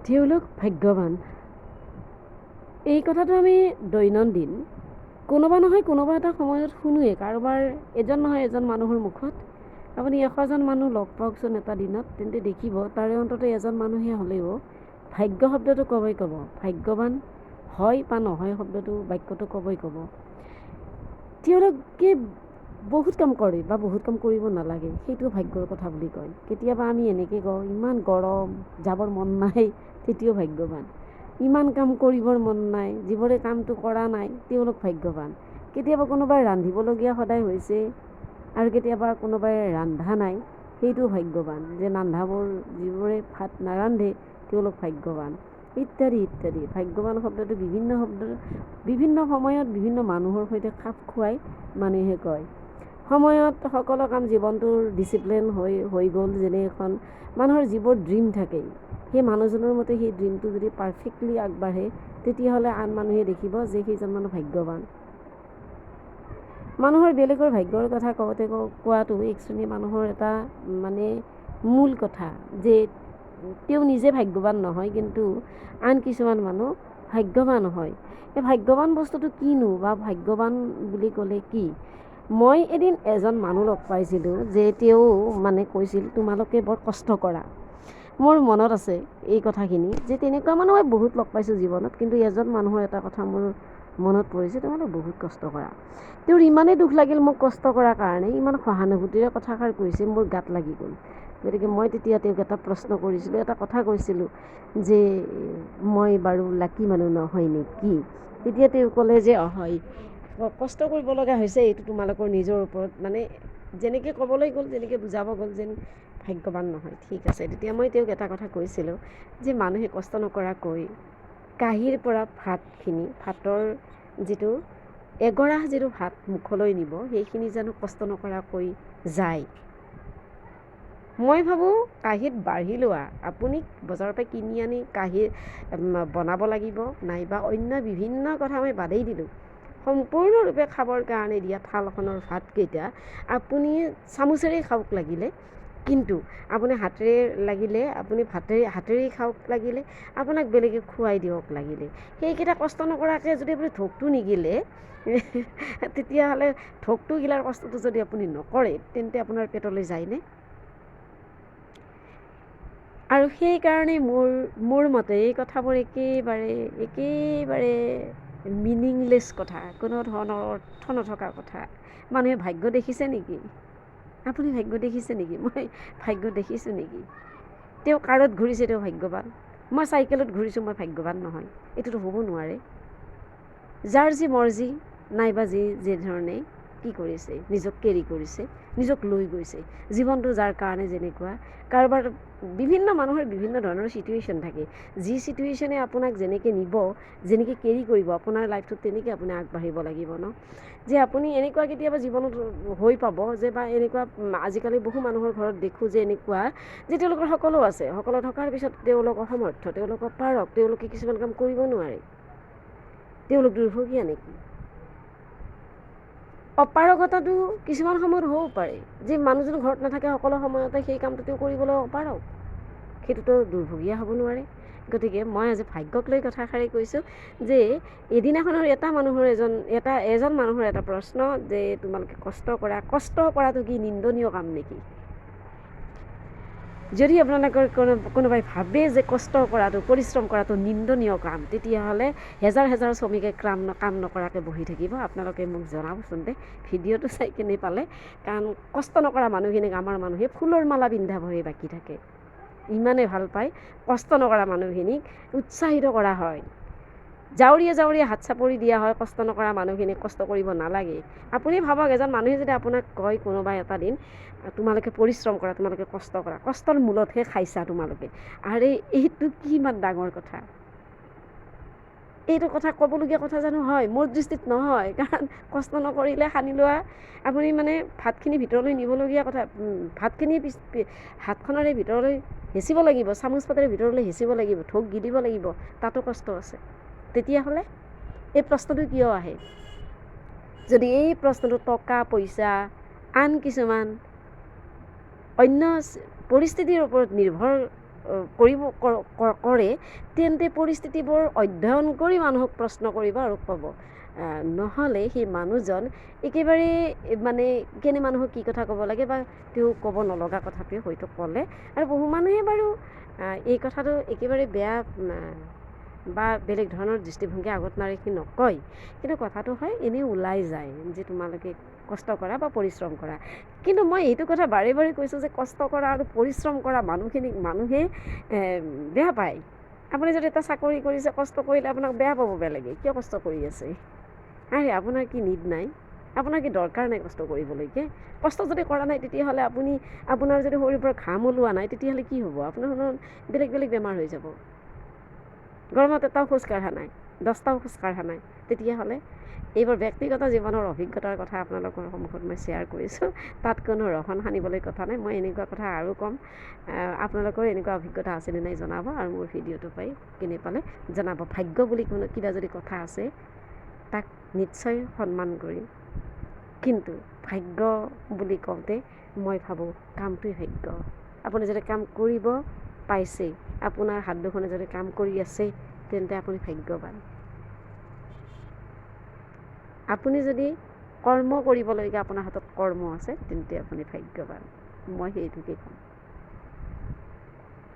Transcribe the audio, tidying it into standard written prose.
তেওঁলোক ভাগ্যৱান। এই কথাটো আমি দৈনন্দিন কোনোবা নহয় কোনোবা এটা সময়ত শুনোৱেই, কাৰোবাৰ এজন নহয় এজন মানুহৰ মুখত। আপুনি 100জন মানুহ লগ পাওকচোন এটা দিনত, তেন্তে দেখিব তাৰে অন্ততঃ এজন মানুহে হ'লেও ভাগ্য শব্দটো ক'বই ক'ব। ভাগ্যৱান হয় বা নহয় শব্দটো, বাক্যটো ক'বই ক'ব। তেওঁলোকে বহুত কাম কৰে বা বহুত কাম কৰিব নালাগে, সেইটো ভাগ্যৰ কথা বুলি কয়। কেতিয়াবা আমি এনেকৈ কওঁ, ইমান গৰম, যাবৰ মন নাই, তেতিয়াও ভাগ্যৱান। ইমান কাম কৰিবৰ মন নাই, যিবোৰে কামটো কৰা নাই তেওঁলোক ভাগ্যৱান। কেতিয়াবা কোনোবাই ৰান্ধিবলগীয়া সদায় হৈছে আৰু কেতিয়াবা কোনোবাই ৰন্ধা নাই, সেইটো ভাগ্যৱান। যে ৰন্ধাবোৰ যিবোৰে ভাত নাৰান্ধে তেওঁলোক ভাগ্যৱান, ইত্যাদি ইত্যাদি। ভাগ্যৱান শব্দটো বিভিন্ন শব্দ বিভিন্ন সময়ত বিভিন্ন মানুহৰ সৈতে খাপ খুৱাই মানুহে কয়। সময়ত সকলো কাম জীৱনটোৰ ডিচিপ্লিন হৈ হৈ গ'ল। যেনে এখন মানুহৰ যিবোৰ ড্ৰিম থাকে, সেই মানুহজনৰ মতে সেই ড্ৰিমটো যদি পাৰফেক্টলি আগবাঢ়ে, তেতিয়াহ'লে আন মানুহে দেখিব যে সেইজন মানুহ ভাগ্যৱান। মানুহৰ বেলেগৰ ভাগ্যৰ কথা কওঁতে কোৱাটো এক শ্ৰেণীৰ মানুহৰ এটা মানে মূল কথা যে তেওঁ নিজে ভাগ্যৱান নহয়, কিন্তু আন কিছুমান মানুহ ভাগ্যৱান হয়। এই ভাগ্যৱান বস্তুটো কিনো বা ভাগ্যৱান বুলি ক'লে কি? মই এদিন এজন মানুহ লগ পাইছিলোঁ যে তেওঁ মানে কৈছিল, তোমালোকে বৰ কষ্ট কৰা। মোৰ মনত আছে এই কথাখিনি যে তেনেকুৱা মানুহ মই বহুত লগ পাইছোঁ জীৱনত, কিন্তু এজন মানুহৰ এটা কথা মোৰ মনত পৰিছে, তোমালোকে বহুত কষ্ট কৰা। তেওঁৰ ইমানেই দুখ লাগিল মোক কষ্ট কৰাৰ কাৰণে, ইমান সহানুভূতিৰে কথাষাৰ কৈছে, মোৰ গাত লাগি গ'ল। গতিকে মই তেতিয়া তেওঁক এটা প্ৰশ্ন কৰিছিলোঁ, এটা কথা কৈছিলোঁ যে মই বাৰু লাকি মানুহ নহয় নেকি? তেতিয়া তেওঁ ক'লে যে হয়, কষ্ট কৰিব লগা হৈছে, এইটো তোমালোকৰ নিজৰ ওপৰত, মানে যেনেকৈ ক'বলৈ গ'ল, যেনেকৈ বুজাব গ'ল যেন ভাগ্যৱান নহয়। ঠিক আছে, তেতিয়া মই তেওঁক এটা কথা কৈছিলোঁ যে মানুহে কষ্ট নকৰাকৈ কাঁহীৰ পৰা ভাতখিনি, ভাতৰ যিটো এগৰাহ যিটো ভাত মুখলৈ নিব, সেইখিনি জানো কষ্ট নকৰাকৈ যায়? মই ভাবোঁ কাঁহীত বাঢ়ি লোৱা, আপুনি বজাৰৰ পৰা কিনি আনি কাঁহী বনাব লাগিব নাইবা অন্য বিভিন্ন কথা মই বাদেই দিলোঁ, সম্পূৰ্ণৰূপে খাবৰ কাৰণে দিয়া থালখনৰ ভাতকেইটা আপুনি চামুচেৰেই খাওক লাগিলে, কিন্তু আপুনি হাতেৰে লাগিলে, আপুনি ভাতেৰে হাতেৰেই খাওক লাগিলে, আপোনাক বেলেগে খুৱাই দিয়ক লাগিলে, সেইকেইটা কষ্ট নকৰাকৈ যদি আপুনি ঢোকটো নিগিলে, তেতিয়াহ'লে ঢোকটো গিলাৰ কষ্টটো যদি আপুনি নকৰে, তেন্তে আপোনাৰ পেটলৈ যায়নে? আৰু সেইকাৰণেই মোৰ মতে এই কথাবোৰ একেবাৰে একেবাৰে মিনিংলেছ কথা, কোনো ধৰণৰ অৰ্থ নথকা কথা। মানুহে ভাগ্য দেখিছে নেকি? আপুনি ভাগ্য দেখিছে নেকি? মই ভাগ্য দেখিছোঁ নেকি? তেওঁ কাৰত ঘূৰিছে, তেওঁ ভাগ্যৱান। মই চাইকেলত ঘূৰিছোঁ, মই ভাগ্যৱান নহয়, এইটোতো হ'ব নোৱাৰে। যাৰ যি মৰ্জি, নাইবা যি যিধৰণে কি কৰিছে, নিজক কেৰি কৰিছে, নিজক লৈ গৈছে, জীৱনটো যাৰ কাৰণে যেনেকুৱা। কাৰোবাৰ বিভিন্ন মানুহৰ বিভিন্ন ধৰণৰ চিটুৱেশ্যন থাকে, যি চিটুৱেশ্যনে আপোনাক যেনেকৈ নিব, যেনেকৈ কেৰি কৰিব, আপোনাৰ লাইফটোত তেনেকৈ আপুনি আগবাঢ়িব লাগিব ন। যে আপুনি এনেকুৱা কেতিয়াবা জীৱনত হৈ পাব যে বা এনেকুৱা আজিকালি বহু মানুহৰ ঘৰত দেখোঁ যে এনেকুৱা যে তেওঁলোকৰ সকলো আছে, সকলো থকাৰ পিছত তেওঁলোক অসমৰ্থ, তেওঁলোক অপাৰগ, তেওঁলোকে কিছুমান কাম কৰিব নোৱাৰে। তেওঁলোক দুৰ্ভগীয়া নেকি? অপাৰগতাটো কিছুমান সময়ত হ'বও পাৰে যে মানুহজন ঘৰত নাথাকে, সকলো সময়তে সেই কামটো তেওঁ কৰিবলৈ অপাৰগ, সেইটোতো দুৰ্ভগীয়া হ'ব নোৱাৰে। গতিকে মই আজি ভাগ্যক লৈ কথাষাৰি কৈছোঁ যে এদিনাখনৰ এটা মানুহৰ এজন এটা এজন মানুহৰ এটা প্ৰশ্ন যে তোমালোকে কষ্ট কৰা, কষ্ট কৰাটো কি নিন্দনীয় কাম নেকি? যদি আপোনালোকৰ কোনোবাই ভাবে যে কষ্ট কৰাটো, পৰিশ্ৰম কৰাটো নিন্দনীয় কাম, তেতিয়াহ'লে হেজাৰ হেজাৰ শ্ৰমিকে কাম নকৰাকৈ বহি থাকিব। আপোনালোকে মোক জনাবচোন দে ভিডিঅ'টো চাই কেনে পালে। কাৰণ কষ্ট নকৰা মানুহখিনিক আমাৰ মানুহে ফুলৰ মালা পিন্ধাবহে বাকী থাকে, ইমানেই ভাল পায়। কষ্ট নকৰা মানুহখিনিক উৎসাহিত কৰা হয়, জাউৰিয়ে জাউৰিয়ে হাত চাপৰি দিয়া হয়। কষ্ট নকৰা মানুহখিনিক কষ্ট কৰিব নালাগে। আপুনি ভাবক, এজন মানুহে যদি আপোনাক কয় কোনোবা এটা দিন, তোমালোকে পৰিশ্ৰম কৰা, তোমালোকে কষ্ট কৰা, কষ্টৰ মূলতহে খাইছা তোমালোকে, আৰে এইটো কিমান ডাঙৰ কথা! এইটো কথা ক'বলগীয়া কথা জানো হয়? মোৰ দৃষ্টিত নহয়। কাৰণ কষ্ট নকৰিলে সানি লোৱা আপুনি মানে ভাতখিনি ভিতৰলৈ নিবলগীয়া কথা, ভাতখিনি হাতখনেৰে ভিতৰলৈ হেঁচিব লাগিব, চামুচ পাতেৰে ভিতৰলৈ হেঁচিব লাগিব, ঢোক গিলিব লাগিব, তাতো কষ্ট আছে। তেতিয়াহ'লে এই প্ৰশ্নটো কিয় আহে? যদি এই প্ৰশ্নটো টকা পইচা আন কিছুমান অন্য পৰিস্থিতিৰ ওপৰত নিৰ্ভৰ কৰিব কৰে, তেন্তে পৰিস্থিতিবোৰ অধ্যয়ন কৰি মানুহক প্ৰশ্ন কৰিব আৰু ক'ব। নহ'লে সেই মানুহজন একেবাৰে মানে কেনে মানুহক কি কথা ক'ব লাগে বা তেওঁ ক'ব নলগা কথাটোৱে হয়তো ক'লে। আৰু বহু মানুহে বাৰু এই কথাটো একেবাৰে বেয়া বা বেলেগ ধৰণৰ দৃষ্টিভংগী আগত নাৰাখি নকয়, কিন্তু কথাটো হয় এনেই ওলাই যায় যে তোমালোকে কষ্ট কৰা বা পৰিশ্ৰম কৰা। কিন্তু মই এইটো কথা বাৰে বাৰে কৈছোঁ যে কষ্ট কৰা আৰু পৰিশ্ৰম কৰা মানুহখিনিক মানুহে বেয়া পায়। আপুনি যদি এটা চাকৰি কৰিছে, কষ্ট কৰিলে আপোনাক বেয়া পাব বেলেগে, কিয় কষ্ট কৰি আছে? আৰে আপোনাৰ কি নিড নাই? আপোনাৰ কি দৰকাৰ নাই কষ্ট কৰিবলৈকে? কষ্ট যদি কৰা নাই তেতিয়াহ'লে আপুনি, আপোনাৰ যদি শৰীৰৰ পৰা ঘাম ওলোৱা নাই তেতিয়াহ'লে কি হ'ব? আপোনাৰ বেলেগ বেলেগ বেমাৰ হৈ যাব। গৰমত এটাও খোজ কাঢ়া নাই, 10টাও খোজ কাঢ়া নাই, তেতিয়াহ'লে এইবোৰ ব্যক্তিগত জীৱনৰ অভিজ্ঞতাৰ কথা আপোনালোকৰ সন্মুখত মই শ্বেয়াৰ কৰিছোঁ। তাত কোনো ৰহণ সানিবলৈ কথা নাই। মই এনেকুৱা কথা আৰু ক'ম। আপোনালোকৰ এনেকুৱা অভিজ্ঞতা আছেনে নাই জনাব, আৰু মোৰ ভিডিঅ'টো পাই কেনে পালে জনাব। ভাগ্য বুলি কোনো কিবা যদি কথা আছে তাক নিশ্চয় সন্মান কৰিম, কিন্তু ভাগ্য বুলি কওঁতে মই ভাবোঁ কামটোৱেই ভাগ্য। আপুনি যদি কাম কৰিব পাইছে, আপোনাৰ হাত দুখনে যদি কাম কৰি আছে, তেন্তে আপুনি ভাগ্যৱান। আপুনি যদি কৰ্ম কৰিবলগীয়া আপোনাৰ হাতত কৰ্ম আছে, তেন্তে আপুনি ভাগ্যৱান। মই সেইটোকে ক'ম।